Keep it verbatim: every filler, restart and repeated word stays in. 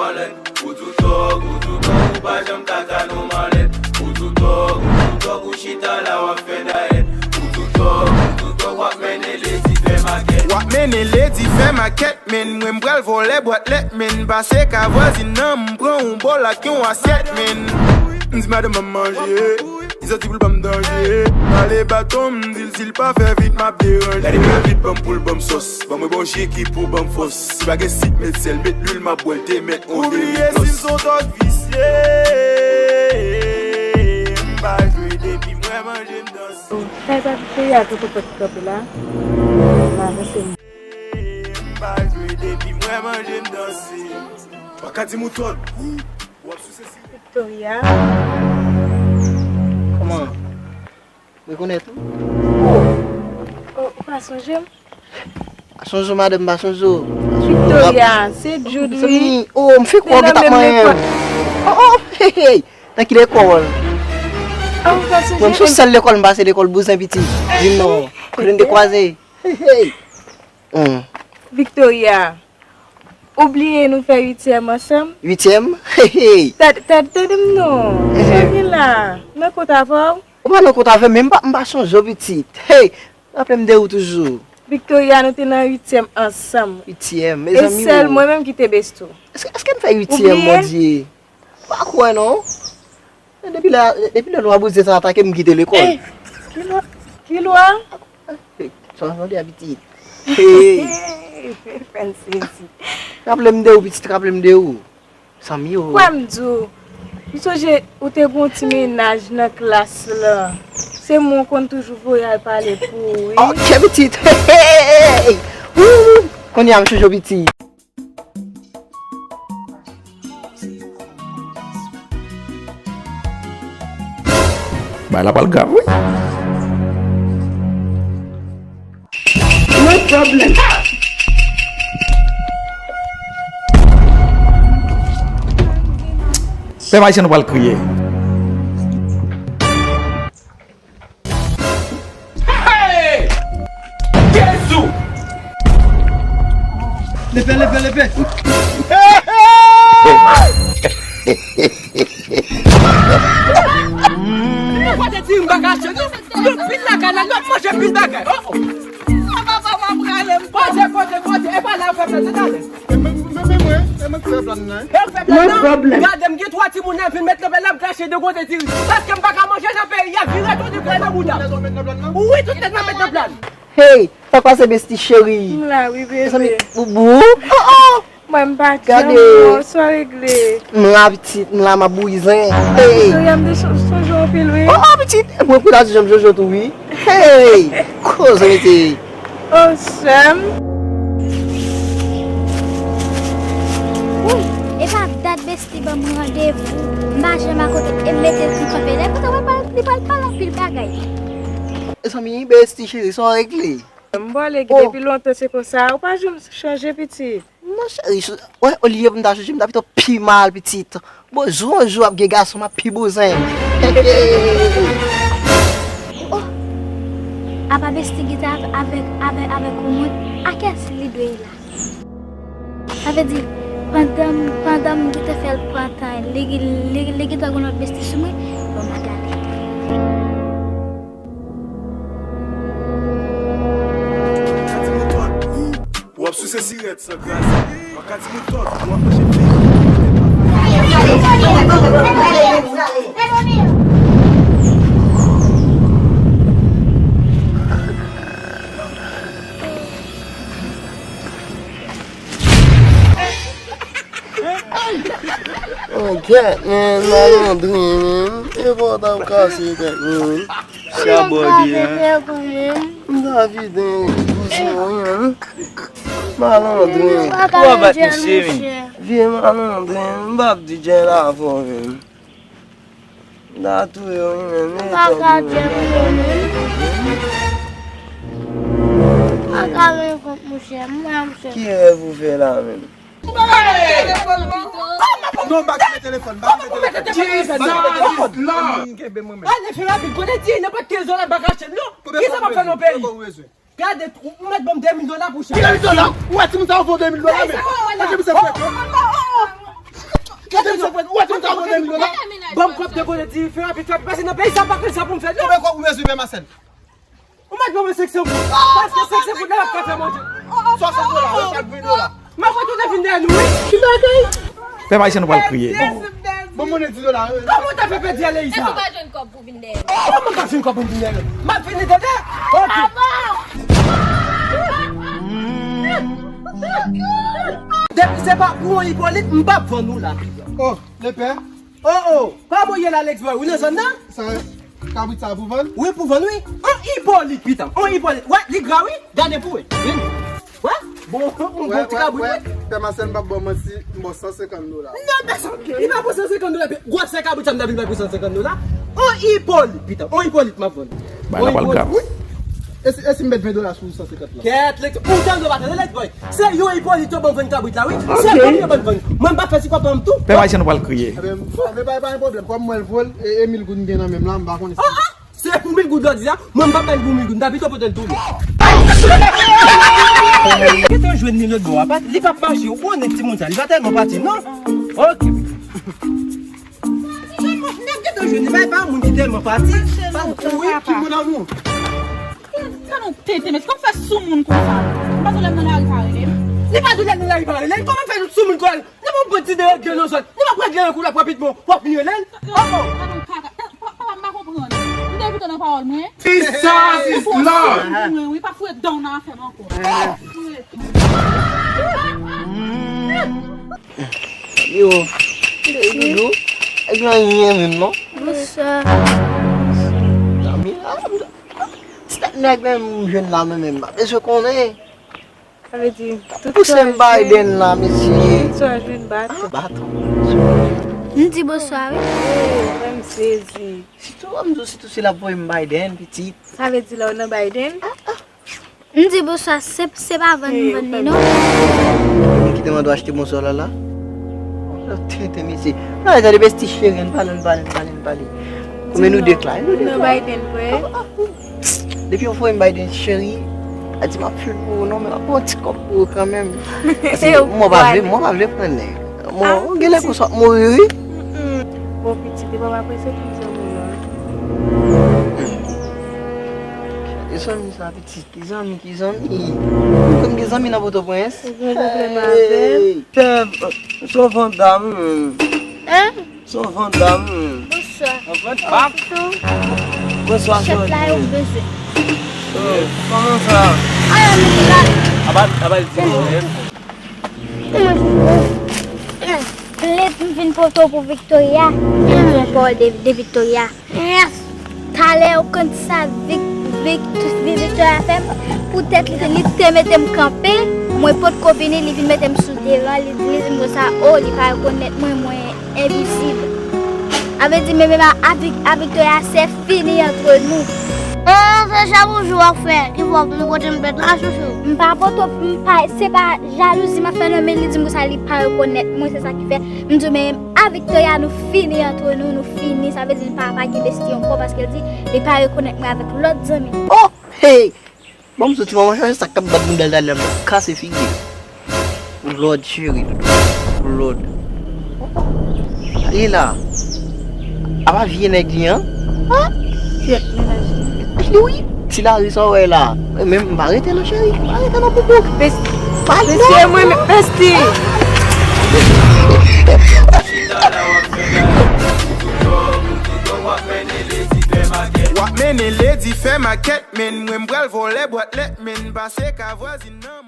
Ou tou tòg, ou tou tòg, ou pa janm ka ka nou malèt. Ou tou tòg, ou tou tòg, ou chita la w ap fè dayèt. Ou tou tòg, ou tou tòg, w ap mennen ledi fè makèt. W ap mennen ledi fè makèt, men mwen m pral vòlè bwat lèt, men pase ka vwazin nan, m pran yon bòl ak yon asyèt, men m di madanm ban m manje. Li santi pou l ban m danje. Pale baton m, di l si l pa fè vit, m ap deranje. Gade m fè vit, ban m poul, ban m sòs. Ban mwen bon ji ki pou ban m fòs. Si pa gen sik, met sèl, met lwil, m ap bwè l te mèt on demi. Oubliye si m se yon tòg visye. M pa jwe depi m wè manje m danse. Kay pa Viktoria, tankou pòt ki kanpe la. M avanse m. M pa jwe depi m wè manje m danse. Pa ka di m ou tòg. W ap souse si Victoria. Kòman? Rekonèt ou? Oh, ou pa sonje m? Pa sonje w, madanm, pa sonje w. Victoria, se Jude, wi. Oh, m fèk wè w, ou t ap manyen m. Oh, oh, hey, hey. Nan ki lekòl? Oh, ou pa sonje m? Mwen, m sou sèl lekòl m pase, lekòl Bouzen Piti. Di m non. Kote n te kwaze? Hey, hey. Hmm. Victoria. Ou bliye nou fè uityèm ansanm? Uityèm? Hey, hey. Tande, tande, tande m non. Ehe. Sa gen la? Mwen kont avè w? Ou pa nan kont avè m, men m pa, m pa sonje w, pitit. Hey, raple m de ou toujou. Victoria, nou te nan uityèm ansanm. Uityèm, mezanmi. E sèl mwen menm ki te besti w. Èske, èske n fè uityèm, Bondye? Ou pa kwè non. Depi lè, depi lè lwa Bondye sa atake m, m kite lekòl. Ey, ki lwa? Ki lwa? Ey, sa w ap tande a pitit? Ey. Fè m sezi. Raple m de ou, pitit, raple m de ou. Zanmi ou. Kwè m di w, m sonje ou te gon ti mennaj nan klas la. Se mwen w konn toujou voye al pale pou ou, wi. Ok, pitit. Hey, hey, hey, hey. Wou. Kounye a m sonje w, pitit. Bagay la pral grav, wi. No problem. Pèp ayisyen, nou pral kriye. Hey! Jezi! Lepe, lepe, lepe! Mwen pa te di m pa ka achte non. Nou pil lakay la, nou ap manje pil bagay. Oh, oh. Papa, papa, m prale, m prale. Poze, poze, poze. E pa la yo fè plante talè. E mwen, mwen, mwen, mwen, e mwen ki fè plan nan. E w fè plan nan? Gade m, gen twa timoun nan vin met nan bèl ap gache de kote diri. Paske m pa ka manje nan peyi a, vire tou di pran nan bouda. Wi, tout nèg nan met nan plan. Hey, sa k pase, besti cheri? M la, wi, bebe. Mezanmi, boubou. Oh, oh. Mwen, m pa janm wè w, sa w regle? M la, pitit, m la, m ap bouyi zen. Hey. Victoria, m te son-, sonje w anpil, wi. Oh, oh, pitit, mwen kou la di janm Jojo tou, wi. Hey, koze mete. Oh, sè m. Woy, e pa dat besti ban m randevou. M pa janm akote, e m mete l pou kanpe. Lè kontan, wè, li pral pale anpil bagay. Mezanmi, besti cheri, sa w regle? M bò legi depi lontan, se konsa. Ou pa janm chanje, pitit. Non, cheri, wè, olye pou m ta chanje, m ta pito pi mal, pitit. Bon, jou an jou ap gen gason, m ap pi bouzen. Oh! Apa besti gita avèk, avèk, avèk yon moun, a kiyès li dwe ye la? Sa vle di, pandan m, pandan m gita fè l pran tan, li, li, li gita gon lòt besti sou mwen, bon, m ap gade. Ou ap souse sirèt san kraze. Makati moutòt, ou ap mache fè. Oh, gèt, men, malandren, men. E pa w t ap kase tèt mwen, wi. Sa bò li, hein? M ta vide bouzen w, wi, hein. Malandren. Ou pa bat misye, men. Vye malandren, m p ap di djèl avè w, men. M ta touye w, wi, men. M pa ka djèl, wi, men. M pa ka rann kont, monchè. M la, monchè. Ki rèv ou fè la, menm? Non, m pa kite telefòn, m pa kite telefòn. Jesus Lord! Kenbe mwen menm. Ale, fè rapid, kote ti, nenpòt trezò la, m pa ka achte l, non. Kisa m ap fè nan peyi? Gade, ou, ou mèt ban m de mil dola pou chak. Ki de mil dola? Ou wè timoun sa yo vo de mil dola, men. Sa ki misye fè, non? Oh, oh, oh, oh. Ban m kòb de goud, di fè rapid, fè rapid, pase nan peyi sa, m pa konn sa pou m fè, non. Ou mèt ban mwen senk san goud. Paske senk san goud la, m ap ka fè manje. Swasant dola, ou ap ven dola. M ap retounen vin dèyè nou, wi. Ki bagay? Pèp ayisyen, nou pral kriye. Bon, mwen di dola, wi. Kòman w ta fè pèdi Aleisa? Èske w pa jwenn kòb pou vin dèyè nou? Kòman m pa jwenn kòb pou m vin dèyè nou? M ap vini, tande? Ok. Depi se pa pou yon Ipolit, m p ap vann ou la. Oh, lepè. Oh, oh, kòman w ye la, Alex Boy? Ou nan zòn nan? Sa, kabrit sa pou vann? Wi, pou vann, wi. On Ipolit, pita. On Ipolit. Wè, li gra, wi. Gade pou wè. Vin. Wè? Bon, bon, bon ti kabrit, wi. Pè Masèl, m p ap ba w manti, m ba w san senkant dola. Non, pèsonn. Li pa pou san senkant dola. Gwosè kabrit sa m ta vin bay pou san senkant dola. On Ipolit, pita. On Ipolit, m ap vann. Bay la pral grav. Wi. E si, e si m met ven dola sou san senkant la? Kèt, Alex, ou tande w pa tande, Alex Boy? Se yon Ipolit yo ban m vann kabrit la, wi. Se bon yo ban m vann. Mwen, m pa fè ti kòb ban m tou. Pèp ayisyen, nou pral kriye. Ebyen, m pa, men pa, pa gen pwoblèm. Kòm mwen l vo l, e, e mil goud m gen nan men m la, m pa konnen si. Oh, oh! Se pou mil goud lòt di a, mwen, m pa bay l pou mil goud. M ta pito pote l tou. Gentan jwenn li lòt bò a, pa, li p ap mache. Ou konnen timoun sa, li pa tèlman pati, non. Ok. Nèg gentan jwenn li, pa, pa moun ki tèlman pati. Pa pou wi, ki moun an nou. Sa nou tete, men kòm fè sou moun konsa. M pa tou lè m nan lari pa rele m. Li pa tou lè m nan lari pa rele l. Kòman fè sou moun konsa? Li pa bon ti de regle nan zòn. Li pa regle nan kou la rapidman. W ap vin rele l. Oh, oh. Sa nou kaka. Papa, m pa konprann. M te evite nan pawòl mwen. Peace, love. Mwen, wi, pa foure dan nan afè m ankò. Yo, doudou, e gen anyen menm non. Bonswa. Zanmi, ah, se nèg menm m jwenn la menm, menm, m pa bezwen konnen. Sa vle di, tout sa w jwenn, tout sa w jwenn baton. Ah, baton. M di bonswa, wi. Hey, frè m sezi. Sitou, m di w, sitou se l ap voye m Biden, pitit. Sa vle di la w nan Biden? Ah, ah. M di bonswa, se, se pa vann m vann li, non. Moun ki te mande w achte bonswa la, la. Tenten, mesye. Nan, tande, besti cheri, ann pale, ann pale, ann pale, ann pale. Kòm nou de klay, nou de klay. Nan Biden, vre? Ah, ah, ah. Depi yo voye m Biden, cheri, a di m ap fil pou ou, non, men m ap pran ti kòb pou ou kanmenm. Paske mwen pa vle, mwen pa vle pran nèg. Mwen, genlè konsa w ap mouri, wi. Bon, pitit, li pa apresye tout zanmi yo. E zanmi sa, pitit. Ki zanmi, ki zanmi? Ou konn gen zanmi nan Pòtoprens? Ou gen pwoblèm avè m? Hey! Tèv, se yon vandam, wi. Hein? Se yon vandam, wi. Bonswa. An vandam? Bonswa, chèf la, yo bezwen. Oh, kòman sa? Ala, men la. Aba, aba, di mwen. Kòman sa? Plent m vin pote w pou Victoria. Gen yon pawòl de, de Victoria. Talè ou konn sa Vic, Vic, Vic Victoria fè m? Poutèt li te, li te mete m kanpe, mwen potko vini, li vin mete m sou devan, li, li di m konsa, o, li pa rekonèt mwen, mwen envizib. A vle di, men, men, a, a Vic, a Victoria, se fini antre nou. Ah, se chaboujou w ap fè, ki fè w vin pote m plent la, chouchou? M pa pote, m pa, se pa jalouzi m ap fè, non, men li di m konsa, li pa rekonèt mwen, se sa ki fè. M di, men, a Victoria, nou fini antre nou, nou fini. Sa vle di li pa, pa gen besti ankò paske l di li pa rekonèt mwen avèk lòt zanmi. Oh! Hey! Bon, m soti manman chaje sa k ap bat bounda l talè m kase figi l. Lòd cheri, doudou. Lòd. Sa ye la? Apa vye nèg li an? Ah! Kèt, mennaj li. Li wi. Ti lari sa w wè la. Men m pa rete non, cheri. M pa rete non, poupou. Bes-, pa mesye, non, mwen, non. Besti. W ap mennen ledi fè makèt, men mwen m pral vòlè bwat lèt, men pase ka vwazin nan.